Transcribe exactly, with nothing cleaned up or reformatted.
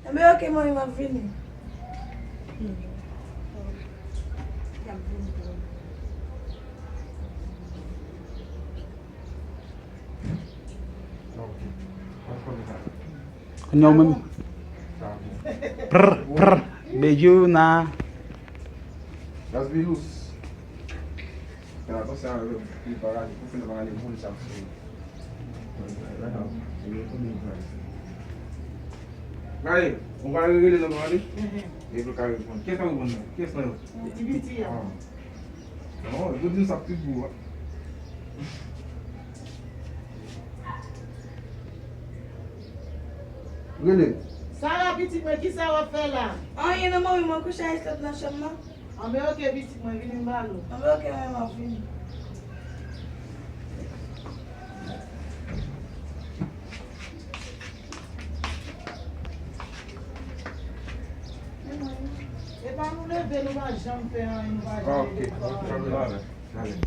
Enben, oke, manmi, m ap vini. Kounye a w menm. Prr, prr, bejou na. Gaspilous. Fè atansyon avè l, pou l pa rale, pou fè l pa rale moun sa sou. Gade, ou pa rele nan pale? Mhm. E pou l ka reponn. Kiyès nan reponn nan? Kiyès nan yo? Ti piti a. Ah. Non, yo di m sa pi gwo a. Rele. Sara, pitit mwen, kisa w ap fè la? Anyen non, manmi, mwen kouche a Islande nan chanm nan. Anben, oke, pitit mwen, vini m ba l ou. Anben, oke, manmi, m ap vini. E pa nou leve, nou pa janm fè anyen, nou pa janm leve. Ah, oke, oke, oke, oke.